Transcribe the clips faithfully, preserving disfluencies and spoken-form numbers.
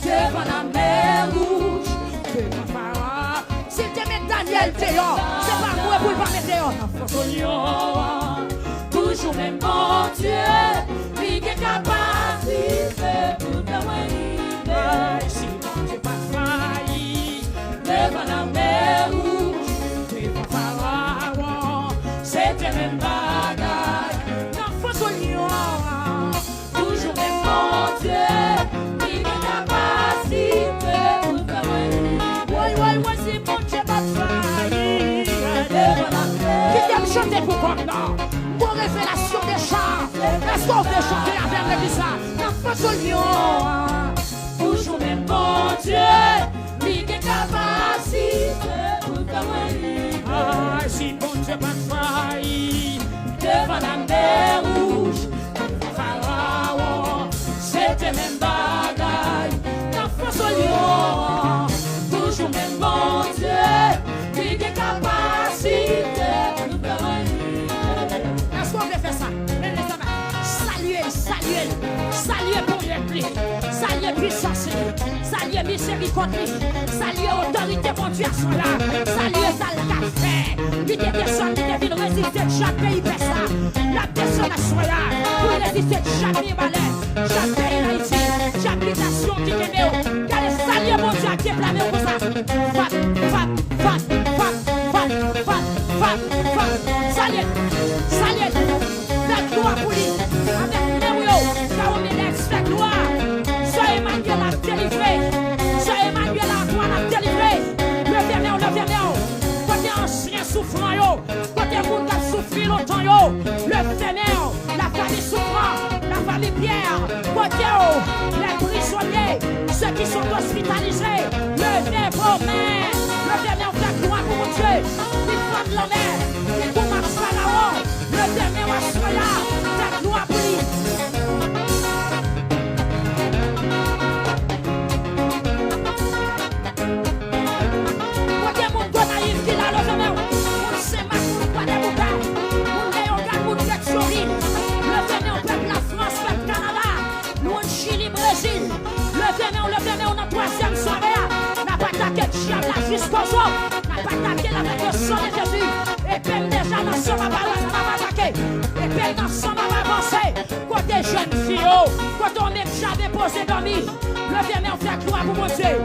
Devan lamè wouj, devan Farawo. Si l te met Danyèl deyò, se pa vre pou l pa met deyò. Nan fon zolyon an, toujou menm Bondye, li gen kapasite pou fè mwen rive. Ay, si Bondye pa t fayi devan lamè wouj, devan Farawo, se te menm bagay. Nan fon zolyon an, toujou menm Bondye, li gen kapasite pou fè mwen rive. Woy, woy, woy, si Bondye pa t fayi devan lamè. Kite m chante pou kòm nan. Bon revelasyon deja. Èske w vle chante avè m legliz la? Nan fon zolyon an, toujou menm Bondye, li gen kapasite pou fè mwen rive. Ay, si Bondye pa t fayi devan lamè wouj, devan Farawo, se te menm bagay. Nan fon zolyon an, toujou menm Bondye, li gen kapasite pou fè mwen rive. Èske w vle fè sa? Men lèzanmi, salye l, salye l, salye ponyèt li, salye pisans li, salye mizerikòd li, salye otorite Bondye aswè la, salye sa l ka fè. Li te desann, li te vin reziste dyab peyi Pès la. L ap desann aswè la pou l reziste dyab peyi malè, dyab peyi Ayiti, dyab bitasyon ki kenbe w. Gade, salye Bondye ak de pla men w konsa. Fap, fap, fap, fap. Salye, salye. Fè glwa pou li. Avèk men w yo, Farawo Melès, fè glwa. Sè Emanyèl ap delivre. Sè Emanyèl Antoine ap delivre. Leve men w, leve men w. Kote ansyen soufran yo, kote moun k ap soufri lontan yo, leve men w. Lafanmi Soufran, lafanmi Pyè, kote w, les prisonniers, ceux qui sont hospitalisés, leve vò men, leve men w, fè glwa pou Bondye. Li fann lanmè, li konbat Farawo, leve men w aswè a, fè glwa pou li. Kote moun Gonayiv ki la, leve men w. Moun Senmak, moun Kwadèboukè, moun Leyogàn, moun Petyonvil. Leve men w, pèp Lafrans, pèp Kanada, moun Chili, Brezil. Leve men w, leve men w nan twazyèm sware a. N ap atake dyab la jiskozo. N ap atake l avèk le sang de Jésus. Epe m deja nan san papa, n ap atake. Epe m nan san papa, avanse. Kote jèn fi yo? Kote w menm Jaden poze dòmi? Leve men w, fè glwa pou Bondye. Si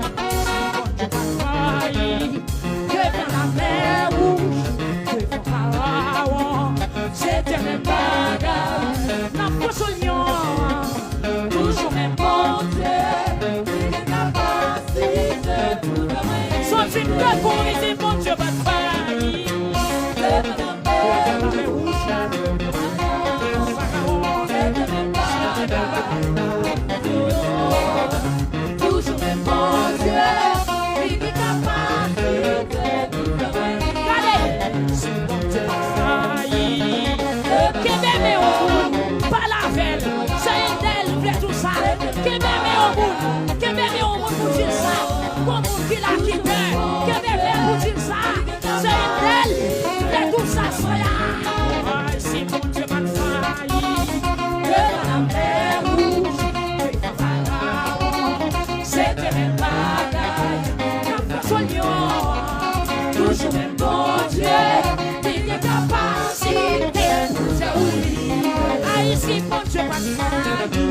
Bondye pa t fayi devan lamè wouj, devan Farawo, se te menm bagay. Nan fon zolyon an, toujou menm Bondye, li gen kapasite pou fè mwen. Soti debout, di Bondye pa t fayi devan lamè wouj. Toujou menm Bondye, li ki kapab. Gade, si Bondye pa fayi, kenbe men yon moun, pale avè l. Se Endèl vle di w sa. Kenbe men yon moun, kenbe men yon moun pou di l sa. Gon moun ki la ki pè, kenbe men pou di l sa. Se Endèl vle di w sa, frè. Ay, si Bondye pa t fayi devan lamè wouj, devan Farawo, se te menm bagay. Nan fon zolyon an, toujou menm Bondye, li gen kapasite pou fè ou rive. Ay, si Bondye pa t fayi.